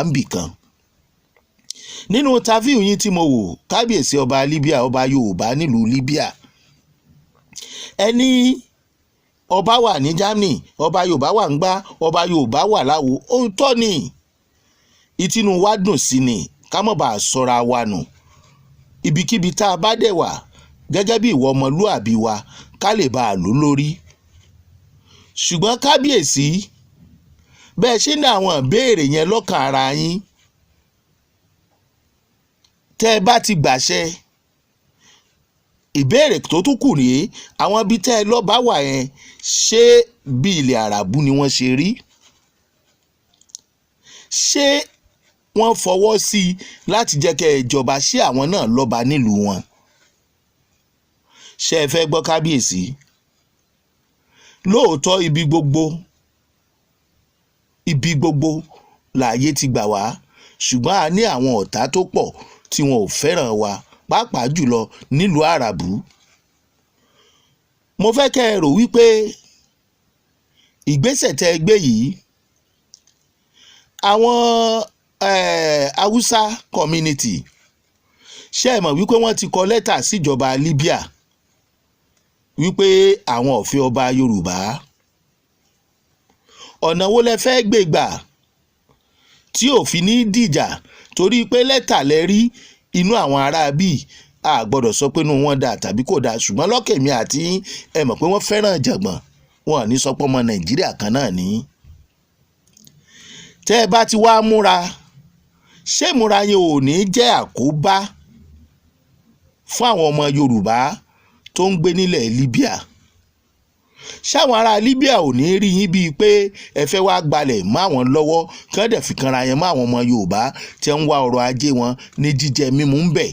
Ń bì kan nínú interview yín tí mo wò, kábíyèsí ọba Libya, ọba Yorùbá nílùú Libya, ẹni ọba wà ní Germany, ọba Yorùbá wà ń gbá, ọba Yorùbá wà láwo. Òótọ́ ni, ìtinú wa dùn sí ni ká mọ̀ bá a sọ́ra wa nù. Ibikíbi tá a bá dẹ̀ wà gẹ́gẹ́ bí ìwọ ọmọlúàbí wa, ká lè bá a lò lórí. Ṣùgbọ́n kábíyèsí, bẹ́ẹ̀ ṣe ní àwọn ìbéèrè yẹn lọ́kàn ara yín, tẹ́ ẹ bá ti gbàṣẹ, ìbéèrè tó tún kù rèé: àwọn ibi tẹ́ ẹ lọ́ọ́ bá wà yẹn, ṣé bí ilẹ̀ Àràbù ni wọ́n ṣe rí? Ṣé wọ́n fọwọ́ sí i láti jẹ́ kẹ́ ẹ jọba? Ṣé àwọn náà lọ́ba nílùú wọn? Ṣé ẹ fẹ́ gbọ́, kábíyèsí? Lóòótọ́, ibi gbogbo, ibi gbogbo láàyè ti gbà wá, ṣùgbọ́n a ní àwọn ọ̀tá tó pọ̀ tí wọn ò fẹ́ràn wa, pàápàá jùlọ nílùú Àràbù. Mo fẹ́ kẹ́ ẹ rò wípé ìgbésẹ̀ tẹ́ ẹ gbé yìí, àwọn Haúsá community, ṣé ẹ mọ̀ wípé wọ́n ti kọ lẹ́tà síjọba Libya wípé àwọn ò fẹ́ ọba Yorùbá? Ọ̀nà wo lẹ fẹ́ gbé gbà tí ò fi ní dìjà? Torí pé lẹ́tà lẹ rí, inú àwọn ará bíi, a gbọ́dọ̀ sọ pé inú wọn dà tàbí kò dà, ṣùgbọ́n lọ́kẹ̀mí àti ẹ mọ̀ pé wọ́n fẹ́ràn jàngbọ̀n, wọn ò ní sọ pé ọmọ Nàìjíríà kan náà ní. Tẹ́ ẹ bá ti wá múra, ṣé ìmúra yẹn ò ní jẹ́ àkóbá fún àwọn ọmọ Yorùbá tó ń gbé nílẹ̀ Libya? Ṣáwọn ará Libya ò ní rí yín bíi pé ẹ fẹ́ wá gbalẹ̀ mọ́ àwọn lọ́wọ́, kí wọ́n dẹ̀ fi kanra yẹn mọ́ àwọn ọmọ Yorùbá tí ń wá ọrọ̀ ajé wọn ní jíjẹ mímu ń bẹ̀?